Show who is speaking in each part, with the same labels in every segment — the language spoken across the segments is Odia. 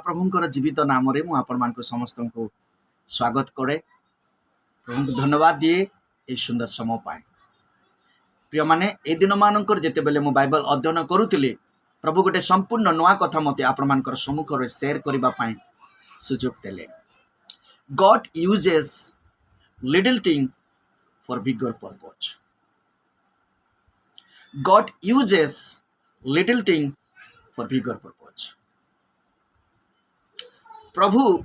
Speaker 1: ପ୍ରଭୁଙ୍କର ଜୀବିତ ନାମରେ ମୁଁ ଆପଣମାନଙ୍କୁ ସମସ୍ତଙ୍କୁ ସ୍ୱାଗତ କରେ। ପ୍ରଭୁଙ୍କୁ ଧନ୍ୟବାଦ ଦିଏ ଏହି ସୁନ୍ଦର ସମୟ ପାଇଁ। ପ୍ରିୟମାନେ, ଏ ଦିନମାନଙ୍କର ଯେତେବେଳେ ମୁଁ ବାଇବଲ ଅଧ୍ୟୟନ କରୁଥିଲି, ପ୍ରଭୁ ଗୋଟେ ସମ୍ପୂର୍ଣ୍ଣ ନୂଆ କଥା ମୋତେ ଆପଣମାନଙ୍କର ସମ୍ମୁଖରେ ସେୟାର କରିବା ପାଇଁ ସୁଯୋଗ ଦେଲେ। God uses little thing for bigger purpose. God uses little thing for bigger purpose. ପ୍ରଭୁ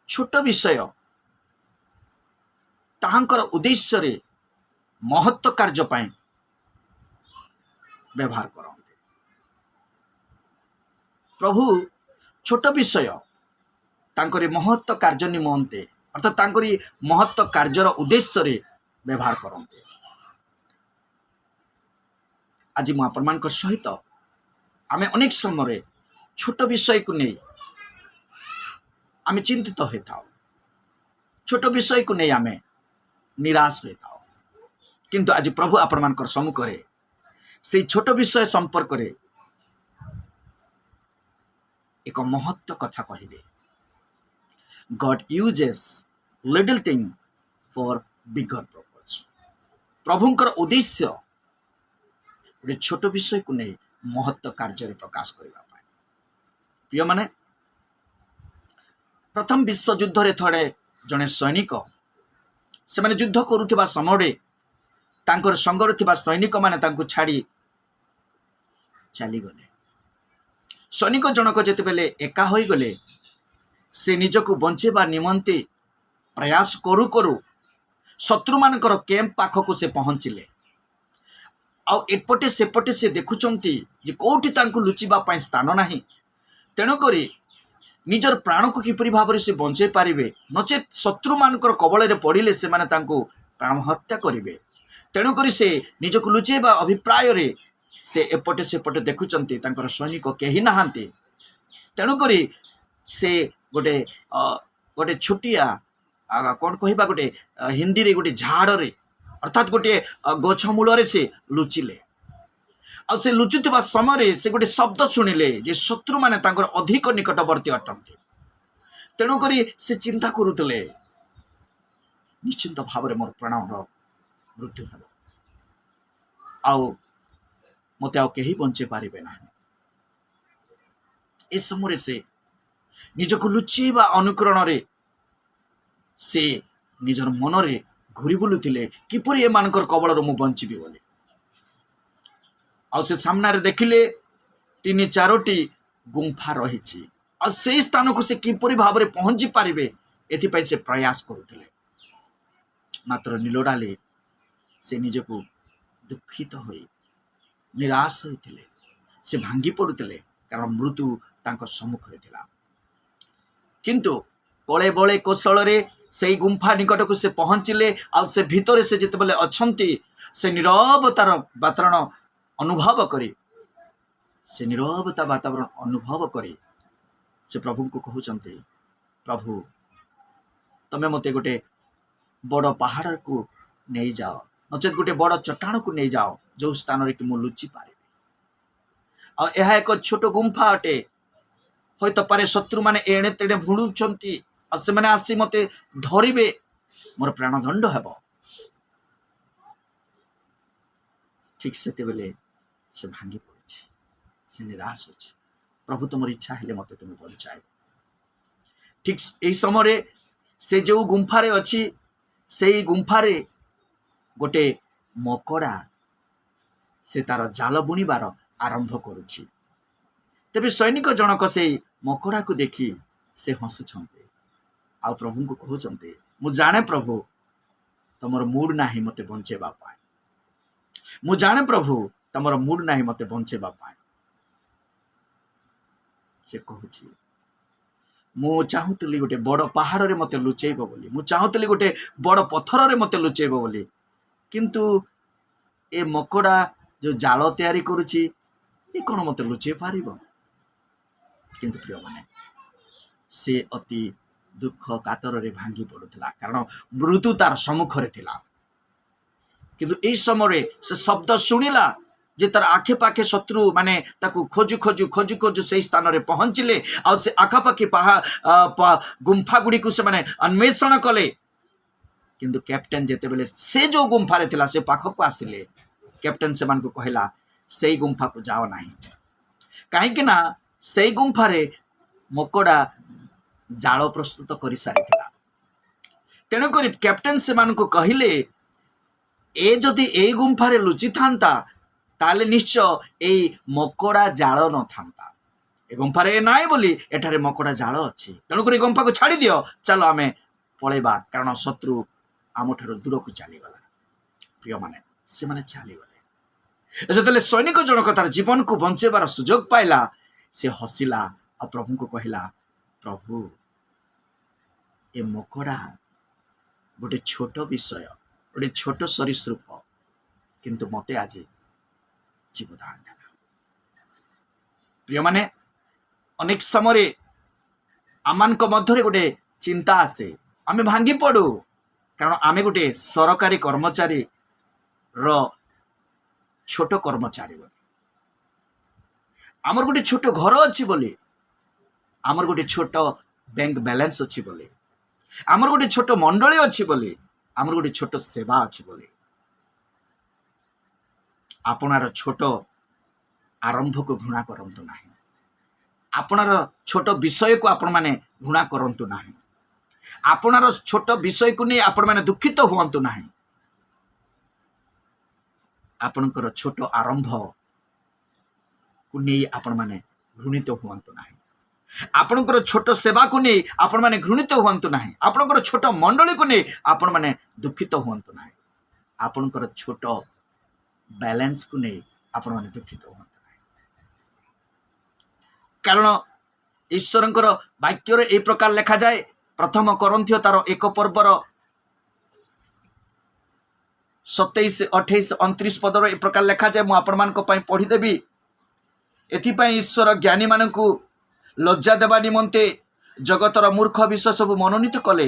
Speaker 1: ଛୋଟ ବିଷୟ ତାହାଙ୍କର ଉଦ୍ଦେଶ୍ୟରେ ମହତ୍ଵ କାର୍ଯ୍ୟ ପାଇଁ ବ୍ୟବହାର କରନ୍ତି। ପ୍ରଭୁ ଛୋଟ ବିଷୟ ତାଙ୍କରି ମହତ୍ଵ କାର୍ଯ୍ୟ ନିମନ୍ତେ, ଅର୍ଥାତ୍ ତାଙ୍କରି ମହତ୍ଵ କାର୍ଯ୍ୟର ଉଦ୍ଦେଶ୍ୟରେ ବ୍ୟବହାର କରନ୍ତି। ଆଜି ମୁଁ ଆପଣମାନଙ୍କ ସହିତ, ଆମେ ଅନେକ ସମୟରେ ଛୋଟ ବିଷୟକୁ ନେଇ ଆମେ ଚିନ୍ତିତ ହୋଇଥାଉ, ଛୋଟ ବିଷୟକୁ ନେଇ ଆମେ ନିରାଶ ହୋଇଥାଉ। କିନ୍ତୁ ଆଜି ପ୍ରଭୁ ଆପଣମାନଙ୍କର ସମ୍ମୁଖରେ ସେଇ ଛୋଟ ବିଷୟ ସମ୍ପର୍କରେ ଏକ ମହତ୍ଵ କଥା କହିବେ। God uses little thing for bigger purpose. ପ୍ରଭୁଙ୍କର ଉଦ୍ଦେଶ୍ୟ ଗୋଟେ ଛୋଟ ବିଷୟକୁ ନେଇ ମହତ୍ଵ କାର୍ଯ୍ୟରେ ପ୍ରକାଶ କରିବା ପାଇଁ। ପ୍ରିୟମାନେ, ପ୍ରଥମ ବିଶ୍ୱଯୁଦ୍ଧରେ ଥରେ ଜଣେ ସୈନିକ, ସେମାନେ ଯୁଦ୍ଧ କରୁଥିବା ସମୟରେ ତାଙ୍କର ସଙ୍ଗରେ ଥିବା ସୈନିକମାନେ ତାଙ୍କୁ ଛାଡ଼ି ଚାଲିଗଲେ। ସୈନିକ ଜଣକ ଯେତେବେଳେ ଏକା ହୋଇଗଲେ, ସେ ନିଜକୁ ବଞ୍ଚେଇବା ନିମନ୍ତେ ପ୍ରୟାସ କରୁ କରୁ ଶତ୍ରୁମାନଙ୍କର କ୍ୟାମ୍ପ ପାଖକୁ ସେ ପହଞ୍ଚିଲେ। ଆଉ ଏପଟେ ସେପଟେ ସେ ଦେଖୁଛନ୍ତି ଯେ କୋଉଠି ତାଙ୍କୁ ଲୁଚିବା ପାଇଁ ସ୍ଥାନ ନାହିଁ। ତେଣୁକରି ନିଜର ପ୍ରାଣକୁ କିପରି ଭାବରେ ସେ ବଞ୍ଚେଇ ପାରିବେ, ନଚେତ୍ ଶତ୍ରୁମାନଙ୍କର କବଳରେ ପଡ଼ିଲେ ସେମାନେ ତାଙ୍କୁ ପ୍ରାଣ ହତ୍ୟା କରିବେ। ତେଣୁକରି ସେ ନିଜକୁ ଲୁଚେଇବା ଅଭିପ୍ରାୟରେ ସେ ଏପଟେ ସେପଟେ ଦେଖୁଛନ୍ତି, ତାଙ୍କର ସୈନିକ କେହି ନାହାନ୍ତି। ତେଣୁକରି ସେ ଗୋଟେ ଛୋଟିଆ କ'ଣ କହିବା, ଗୋଟେ ହିନ୍ଦୀରେ ଗୋଟେ ଝାଡ଼ରେ, ଅର୍ଥାତ୍ ଗୋଟିଏ ଗଛ ମୂଳରେ ସେ ଲୁଚିଲେ। ଆଉ ସେ ଲୁଚୁଥିବା ସମୟରେ ସେ ଗୋଟେ ଶବ୍ଦ ଶୁଣିଲେ ଯେ ଶତ୍ରୁମାନେ ତାଙ୍କର ଅଧିକ ନିକଟବର୍ତ୍ତୀ ଅଟନ୍ତି। ତେଣୁକରି ସେ ଚିନ୍ତା କରୁଥିଲେ, ନିଶ୍ଚିନ୍ତ ଭାବରେ ମୋର ପ୍ରାଣର ମୃତ୍ୟୁ ହେବ ଆଉ ମୋତେ ଆଉ କେହି ବଞ୍ଚେଇ ପାରିବେ ନାହିଁ। ଏ ସମୟରେ ସେ ନିଜକୁ ଲୁଚେଇବା ଅନୁକରଣରେ ସେ ନିଜର ମନରେ ଘୁରି ବୁଲୁଥିଲେ, କିପରି ଏମାନଙ୍କର କବଳରୁ ମୁଁ ବଞ୍ଚିବି ବୋଲି। ଆଉ ସେ ସାମ୍ନାରେ ଦେଖିଲେ ତିନି ଚାରୋଟି ଗୁମ୍ଫା ରହିଛି। ଆଉ ସେଇ ସ୍ଥାନକୁ ସେ କିପରି ଭାବରେ ପହଞ୍ଚି ପାରିବେ, ଏଥିପାଇଁ ସେ ପ୍ରୟାସ କରୁଥିଲେ। ମାତ୍ର ନିଲୋଡ଼ାଲେ ସେ ନିଜକୁ ଦୁଃଖିତ ହୋଇ ନିରାଶ ହୋଇଥିଲେ। ସେ ଭାଙ୍ଗି ପଡୁଥିଲେ, କାରଣ ମୃତ୍ୟୁ ତାଙ୍କ ସମ୍ମୁଖରେ ଥିଲା। କିନ୍ତୁ କଳେ ବଳେ କୌଶଳରେ ସେଇ ଗୁମ୍ଫା ନିକଟକୁ ସେ ପହଞ୍ଚିଲେ। ଆଉ ସେ ଭିତରେ ସେ ଯେତେବେଳେ ଅଛନ୍ତି, ସେ ନିରବତାର ବାତାବରଣ ଅନୁଭବ କରି, ସେ ନିରବତା ବାତାବରଣ ଅନୁଭବ କରି ସେ ପ୍ରଭୁଙ୍କୁ କହୁଛନ୍ତି, "ପ୍ରଭୁ, ତମେ ମୋତେ ଗୋଟେ ବଡ଼ ପାହାଡ଼କୁ ନେଇଯାଅ, ନଚେତ୍ ଗୋଟେ ବଡ଼ ଚଟାଣକୁ ନେଇଯାଅ, ଯୋଉ ସ୍ଥାନରେ କି ମୁଁ ଲୁଚି ପାରିବି। ଆଉ ଏହା ଏକ ଛୋଟ ଗୁମ୍ଫା ଅଟେ। ହୁଏତ ପାରେ ଶତ୍ରୁମାନେ ଏଣେ ତେଣେ ବୁଲୁଛନ୍ତି ଆଉ ସେମାନେ ଆସି ମୋତେ ଧରିବେ, ମୋର ପ୍ରାଣଦଣ୍ଡ ହେବ।" ଠିକ ସେତେବେଳେ ସେ ଭାଙ୍ଗି ପଡୁଛି, ସେ ନିରାଶ ଅଛି, "ପ୍ରଭୁ, ତୁମର ଇଚ୍ଛା ହେଲେ ମୋତେ ତୁମେ ବଞ୍ଚାଇବ।" ଠିକ ଏହି ସମୟରେ ସେ ଯୋଉ ଗୁମ୍ଫାରେ ଅଛି, ସେଇ ଗୁମ୍ଫାରେ ଗୋଟେ ମକଡ଼ା ସେ ତାର ଜାଲ ବୁଣିବାର ଆରମ୍ଭ କରୁଛି। ତେବେ ସୈନିକ ଜଣକ ସେଇ ମକଡ଼ାକୁ ଦେଖି ସେ ହସୁଛନ୍ତି ଆଉ ପ୍ରଭୁଙ୍କୁ କହୁଛନ୍ତି, "ମୁଁ ଜାଣେ ପ୍ରଭୁ, ତମର ମୁଡ୍ ନାହିଁ ମୋତେ ବଞ୍ଚେଇବା ପାଇଁ। ମୁଁ ଜାଣେ ପ୍ରଭୁ, ତମର ମୁଡ୍ ନାହିଁ ମୋତେ ବଞ୍ଚେଇବା ପାଇଁ।" ସେ କହୁଛି, "ମୁଁ ଚାହୁଁଥିଲି ଗୋଟେ ବଡ଼ ପାହାଡ଼ରେ ମୋତେ ଲୁଚେଇବ ବୋଲି, ମୁଁ ଚାହୁଁଥିଲି ଗୋଟେ ବଡ଼ ପଥରରେ ମୋତେ ଲୁଚେଇବ ବୋଲି। କିନ୍ତୁ ଏ ମକଡ଼ା ଯୋଉ ଜାଳ ତିଆରି କରୁଛି, ଏ କ'ଣ ମୋତେ ଲୁଚେଇ ପାରିବ?" କିନ୍ତୁ ପ୍ରିୟମାନେ, ସେ ଅତି ଦୁଃଖ କାତରରେ ଭାଙ୍ଗି ପଡୁଥିଲା, କାରଣ ମୃତ୍ୟୁ ତାର ସମ୍ମୁଖରେ ଥିଲା। କିନ୍ତୁ ଏଇ ସମୟରେ ସେ ଶବ୍ଦ ଶୁଣିଲା ଯେ ତାର ଆଖେ ପାଖେ ଶତ୍ରୁ ମାନେ ତାକୁ ଖୋଜୁ ଖୋଜୁ ଖୋଜୁ ଖୋଜୁ ସେଇ ସ୍ଥାନରେ ପହଞ୍ଚିଲେ। ଆଉ ସେ ଆଖାପାଖି ଗୁମ୍ଫା ଗୁଡ଼ିକୁ ସେମାନେ ଅନ୍ୱେଷଣ କଲେ। କିନ୍ତୁ କ୍ୟାପ୍ଟେନ ଯେତେବେଳେ ସେ ଯୋଉ ଗୁମ୍ଫାରେ ଥିଲା, ସେ ପାଖକୁ ଆସିଲେ, କ୍ୟାପ୍ଟେନ ସେମାନଙ୍କୁ କହିଲା, ସେଇ ଗୁମ୍ଫାକୁ ଯାଅ ନାହିଁ, କାହିଁକି ନା ସେଇ ଗୁମ୍ଫାରେ ମକୋଡ଼ା ଜାଳ ପ୍ରସ୍ତୁତ କରିସାରିଥିଲା। ତେଣୁକରି କ୍ୟାପ୍ଟେନ ସେମାନଙ୍କୁ କହିଲେ, ଏ ଯଦି ଏଇ ଗୁମ୍ଫାରେ ଲୁଚିଥାନ୍ତା, ତାହେଲେ ନିଶ୍ଚୟ ଏଇ ମକୋଡ଼ା ଜାଳ ନଥାନ୍ତା। ଏ ଗୁମ୍ଫାରେ ଏ ନାହିଁ ବୋଲି ଏଠାରେ ମକୋଡ଼ା ଜାଳ ଅଛି। ତେଣୁକରି ଏ ଗୁମ୍ଫାକୁ ଛାଡ଼ି ଦିଅ, ଚାଲ ଆମେ ପଳେଇବା, କାରଣ ଶତ୍ରୁ ଆମଠାରୁ ଦୂରକୁ ଚାଲିଗଲା। ପ୍ରିୟମାନେ, ସେମାନେ ଚାଲିଗଲେ। ଯେତେବେଳେ ସୈନିକ ଜଣକ ତାର ଜୀବନକୁ ବଞ୍ଚେଇବାର ସୁଯୋଗ ପାଇଲା, ସେ ହସିଲା ଆଉ ପ୍ରଭୁଙ୍କୁ କହିଲା, ପ୍ରଭୁ, ଏ ମକୋଡ଼ା ଗୋଟେ ଛୋଟ ବିଷୟ, ଗୋଟେ ଛୋଟ ସରୀସୃପ, କିନ୍ତୁ ମତେ ଆଜି ଜୀବଦାନ ଦେଲା। ପ୍ରିୟମାନେ, ଅନେକ ସମୟରେ ଆମମାନଙ୍କ ମଧ୍ୟରେ ଗୋଟେ ଚିନ୍ତା ଆସେ, ଆମେ ଭାଙ୍ଗି ପଡୁ, କାରଣ ଆମେ ଗୋଟେ ସରକାରୀ କର୍ମଚାରୀର ଛୋଟ କର୍ମଚାରୀ ବୋଲି, ଆମର ଗୋଟେ ଛୋଟ ଘର ଅଛି ବୋଲି, ଆମର ଗୋଟେ ଛୋଟ ବ୍ୟାଙ୍କ ବାଲାନ୍ସ ଅଛି ବୋଲି, ଆମର ଗୋଟେ ଛୋଟ ମଣ୍ଡଳୀ ଅଛି ବୋଲି, ଆମର ଗୋଟେ ଛୋଟ ସେବା ଅଛି ବୋଲି। ଆପଣାର ଛୋଟ ଆରମ୍ଭକୁ ଘୃଣା କରନ୍ତୁ ନାହିଁ। ଆପଣାର ଛୋଟ ବିଷୟକୁ ଆପଣମାନେ ଘୃଣା କରନ୍ତୁ ନାହିଁ। ଆପଣାର ଛୋଟ ବିଷୟକୁ ନେଇ ଆପଣମାନେ ଦୁଃଖିତ ହୁଅନ୍ତୁ ନାହିଁ। ଆପଣଙ୍କର ଛୋଟ ଆରମ୍ଭକୁ ନେଇ ଆପଣମାନେ ଘୃଣିତ ହୁଅନ୍ତୁ ନାହିଁ। ଆପଣଙ୍କର ଛୋଟ ସେବାକୁ ନେଇ ଆପଣମାନେ ଘୃଣିତ ହୁଅନ୍ତୁ ନାହିଁ। ଆପଣଙ୍କର ଛୋଟ ମଣ୍ଡଳୀକୁ ନେଇ ଆପଣମାନେ ଦୁଃଖିତ ହୁଅନ୍ତୁ ନାହିଁ। ଆପଣଙ୍କର ଛୋଟ ବାଲାନ୍ସକୁ ନେଇ ଆପଣମାନେ ଦୁଃଖିତ ହୁଅନ୍ତୁ ନାହିଁ। କାରଣ ଈଶ୍ୱରଙ୍କର ବାକ୍ୟରେ ଏଇ ପ୍ରକାର ଲେଖାଯାଏ, ପ୍ରଥମ କରିନ୍ଥୀୟ ତାର 1 ପର୍ବର 27, 28, 29 ପଦର ଏ ପ୍ରକାର ଲେଖାଯାଏ। ମୁଁ ଆପଣମାନଙ୍କ ପାଇଁ ପଢ଼ିଦେବି। ଏଥିପାଇଁ ଈଶ୍ୱର ଜ୍ଞାନୀମାନଙ୍କୁ ଲଜ୍ଜା ଦେବା ନିମନ୍ତେ ଜଗତର ମୂର୍ଖ ବିଷୟ ସବୁ ମନୋନୀତ କଲେ।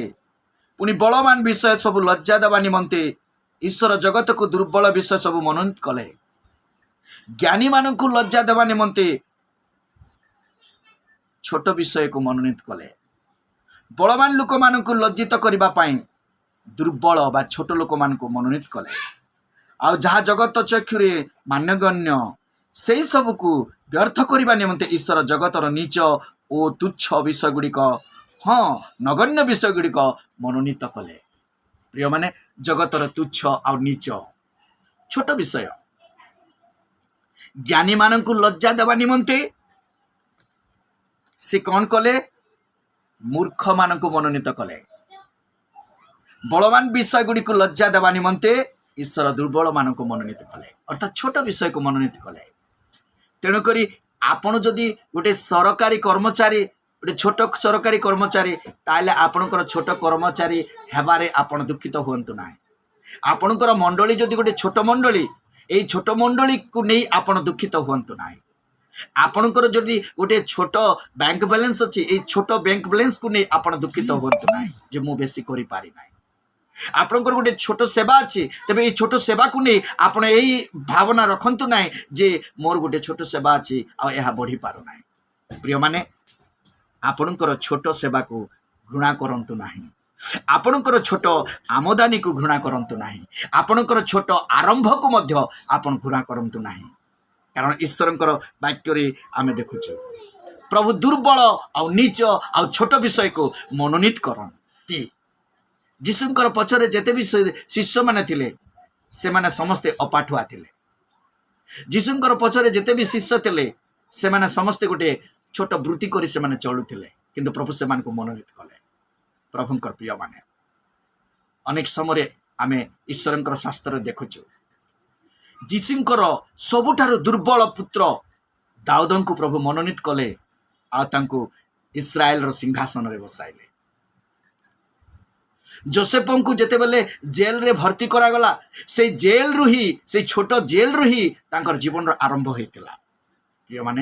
Speaker 1: ପୁଣି ବଳବାନ ବିଷୟ ସବୁ ଲଜ୍ଜା ଦେବା ନିମନ୍ତେ ଈଶ୍ୱର ଜଗତକୁ ଦୁର୍ବଳ ବିଷୟ ସବୁ ମନୋନୀତ କଲେ। ଜ୍ଞାନୀମାନଙ୍କୁ ଲଜ୍ଜା ଦେବା ନିମନ୍ତେ ଛୋଟ ବିଷୟକୁ ମନୋନୀତ କଲେ। ବଳବାନ ଲୋକମାନଙ୍କୁ ଲଜ୍ଜିତ କରିବା ପାଇଁ ଦୁର୍ବଳ ବା ଛୋଟ ଲୋକମାନଙ୍କୁ ମନୋନୀତ କଲେ। ଆଉ ଯାହା ଜଗତ ଚକ୍ଷୁରେ ମାନ୍ୟଗଣ୍ୟ, ସେଇ ସବୁକୁ ବ୍ୟର୍ଥ କରିବା ନିମନ୍ତେ ଈଶ୍ୱର ଜଗତର ନୀଚ ଓ ତୁଚ୍ଛ ବିଷୟ ଗୁଡ଼ିକ, ହଁ, ନଗଣ୍ୟ ବିଷୟ ଗୁଡ଼ିକ ମନୋନୀତ କଲେ। ପ୍ରିୟମାନେ, ଜଗତର ତୁଚ୍ଛ ଆଉ ନୀଚ ଛୋଟ ବିଷୟ, ଜ୍ଞାନୀମାନଙ୍କୁ ଲଜ୍ଜା ଦେବା ନିମନ୍ତେ ସେ କଣ କଲେ? ମୂର୍ଖମାନଙ୍କୁ ମନୋନୀତ କଲେ। ବଳବାନ ବିଷୟ ଗୁଡ଼ିକୁ ଲଜ୍ଜା ଦେବା ନିମନ୍ତେ ଈଶ୍ୱର ଦୁର୍ବଳମାନଙ୍କୁ ମନୋନୀତ କଲେ, ଅର୍ଥାତ୍ ଛୋଟ ବିଷୟକୁ ମନୋନୀତ କଲେ। ତେଣୁକରି ଆପଣ ଯଦି ଗୋଟେ ସରକାରୀ କର୍ମଚାରୀ, ଗୋଟେ ଛୋଟ ସରକାରୀ କର୍ମଚାରୀ, ତାହେଲେ ଆପଣଙ୍କର ଛୋଟ କର୍ମଚାରୀ ହେବାରେ ଆପଣ ଦୁଃଖିତ ହୁଅନ୍ତୁ ନାହିଁ। ଆପଣଙ୍କର ମଣ୍ଡଳୀ ଯଦି ଗୋଟେ ଛୋଟ ମଣ୍ଡଳୀ, ଏଇ ଛୋଟ ମଣ୍ଡଳୀକୁ ନେଇ ଆପଣ ଦୁଃଖିତ ହୁଅନ୍ତୁ ନାହିଁ। ଆପଣଙ୍କର ଯଦି ଗୋଟେ ଛୋଟ ବ୍ୟାଙ୍କ ବାଲାନ୍ସ ଅଛି, ଏଇ ଛୋଟ ବ୍ୟାଙ୍କ ବାଲାନ୍ସକୁ ନେଇ ଆପଣ ଦୁଃଖିତ ହୁଅନ୍ତୁ ନାହିଁ ଯେ ମୁଁ ବେଶୀ କରିପାରି ନାହିଁ। ଆପଣଙ୍କର ଗୋଟେ ଛୋଟ ସେବା ଅଛି, ତେବେ ଏଇ ଛୋଟ ସେବାକୁ ନେଇ ଆପଣ ଏଇ ଭାବନା ରଖନ୍ତୁ ନାହିଁ ଯେ ମୋର ଗୋଟେ ଛୋଟ ସେବା ଅଛି ଆଉ ଏହା ବଢ଼ି ପାରୁନାହିଁ। ପ୍ରିୟମାନେ, ଆପଣଙ୍କର ଛୋଟ ସେବାକୁ ଘୃଣା କରନ୍ତୁ ନାହିଁ। ଆପଣଙ୍କର ଛୋଟ ଆମଦାନୀକୁ ଘୃଣା କରନ୍ତୁ ନାହିଁ। ଆପଣଙ୍କର ଛୋଟ ଆରମ୍ଭକୁ ମଧ୍ୟ ଆପଣ ଘୃଣା କରନ୍ତୁ ନାହିଁ। କାରଣ ଈଶ୍ୱରଙ୍କର ବାକ୍ୟରେ ଆମେ ଦେଖୁଛୁ, ପ୍ରଭୁ ଦୁର୍ବଳ ଆଉ ନୀଚ ଆଉ ଛୋଟ ବିଷୟକୁ ମନୋନୀତ କରନ୍ତି। ଯୀଶୁଙ୍କର ପଛରେ ଯେତେ ବି ଶିଷ୍ୟମାନେ ଥିଲେ, ସେମାନେ ସମସ୍ତେ ଅପାଠୁଆ ଥିଲେ। ଯୀଶୁଙ୍କର ପଛରେ ଯେତେ ବି ଶିଷ୍ୟ ଥିଲେ, ସେମାନେ ସମସ୍ତେ ଗୋଟେ ଛୋଟ ବୃତ୍ତି କରି ସେମାନେ ଚଳୁଥିଲେ। କିନ୍ତୁ ପ୍ରଭୁ ସେମାନଙ୍କୁ ମନୋନୀତ କଲେ। ପ୍ରଭୁଙ୍କର ପ୍ରିୟମାନେ, ଅନେକ ସମୟରେ ଆମେ ଈଶ୍ୱରଙ୍କର ଶାସ୍ତ୍ରରେ ଦେଖୁଛୁ, ଯୀଶୁଙ୍କର ସବୁଠାରୁ ଦୁର୍ବଳ ପୁତ୍ର ଦାଉଦଙ୍କୁ ପ୍ରଭୁ ମନୋନୀତ କଲେ ଆଉ ତାଙ୍କୁ ଇସ୍ରାଏଲର ସିଂହାସନରେ ବସାଇଲେ। ଜୋସେଫଙ୍କୁ ଯେତେବେଳେ ଜେଲରେ ଭର୍ତ୍ତି କରାଗଲା, ସେଇ ଜେଲରୁ ହିଁ, ସେଇ ଛୋଟ ଜେଲରୁ ହିଁ ତାଙ୍କର ଜୀବନର ଆରମ୍ଭ ହୋଇଥିଲା। ପ୍ରିୟମାନେ,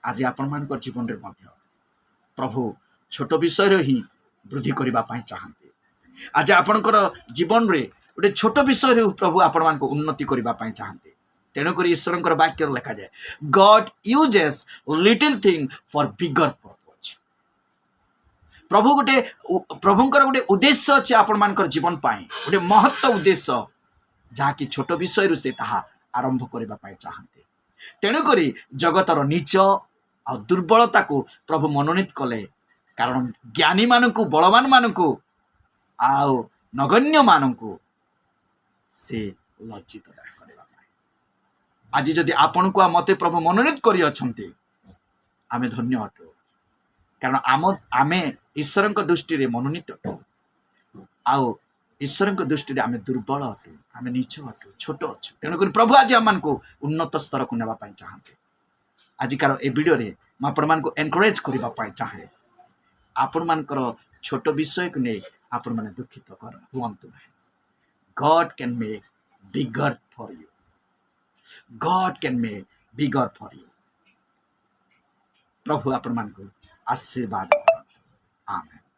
Speaker 1: ଆଜି ଆପଣମାନଙ୍କ ଜୀବନରେ ମଧ୍ୟ ପ୍ରଭୁ ଛୋଟ ବିଷୟରେ ହିଁ ବୃଦ୍ଧି କରିବା ପାଇଁ ଚାହାନ୍ତି। ଆଜି ଆପଣଙ୍କର ଜୀବନରେ ଗୋଟେ ଛୋଟ ବିଷୟରେ ପ୍ରଭୁ ଆପଣମାନଙ୍କୁ ଉନ୍ନତି କରିବା ପାଇଁ ଚାହାନ୍ତି। ତେଣୁକରି ଈଶ୍ୱରଙ୍କର ବାକ୍ୟରେ ଲେଖାଯାଏ, "God uses little thing for bigger purpose." ପ୍ରଭୁଙ୍କର ଗୋଟେ ଉଦ୍ଦେଶ୍ୟ ଅଛି ଆପଣମାନଙ୍କର ଜୀବନ ପାଇଁ, ଗୋଟେ ମହତ୍ଵ ଉଦ୍ଦେଶ୍ୟ, ଯାହାକି ଛୋଟ ବିଷୟରୁ ସେ ତାହା ଆରମ୍ଭ କରିବା ପାଇଁ ଚାହାନ୍ତି। ତେଣୁକରି ଜଗତର ନୀଚ ଆଉ ଦୁର୍ବଳତାକୁ ପ୍ରଭୁ ମନୋନୀତ କଲେ, କାରଣ ଜ୍ଞାନୀମାନଙ୍କୁ, ବଳବାନମାନଙ୍କୁ ଆଉ ନଗଣ୍ୟମାନଙ୍କୁ ସେ ଲଜ୍ଜିତ କରିବା ପାଇଁ। ଆଜି ଯଦି ଆପଣଙ୍କୁ ଆଉ ମତେ ପ୍ରଭୁ ମନୋନୀତ କରିଅଛନ୍ତି, ଆମେ ଧନ୍ୟ ଅଟୁ, କାରଣ ଆମେ ଈଶ୍ୱରଙ୍କ ଦୃଷ୍ଟିରେ ମନୋନୀତ ଅଟୁ ଆଉ ଈଶ୍ୱରଙ୍କ ଦୃଷ୍ଟିରେ ଆମେ ଦୁର୍ବଳ ଅଟୁ, ଆମେ ନୀଚ ଅଟୁ, ଛୋଟ ଅଛୁ। ତେଣୁକରି ପ୍ରଭୁ ଆଜି ଆମମାନଙ୍କୁ ଉନ୍ନତ ସ୍ତରକୁ ନେବା ପାଇଁ ଚାହାନ୍ତି। ଆଜିକାର ଏ ଭିଡ଼ିଓରେ ମୁଁ ଆପଣମାନଙ୍କୁ ଏନକରେଜ କରିବା ପାଇଁ ଚାହେଁ, ଆପଣମାନଙ୍କର ଛୋଟ ବିଷୟକୁ ନେଇ ଆପଣମାନେ ଦୁଃଖିତ ହୁଅନ୍ତୁ ନାହିଁ। God can make bigger for you. God can make bigger for you. ପ୍ରଭୁ ଆପଣମାନଙ୍କୁ ଆଶୀର୍ବାଦ କରନ୍ତୁ। ଆମେନ୍।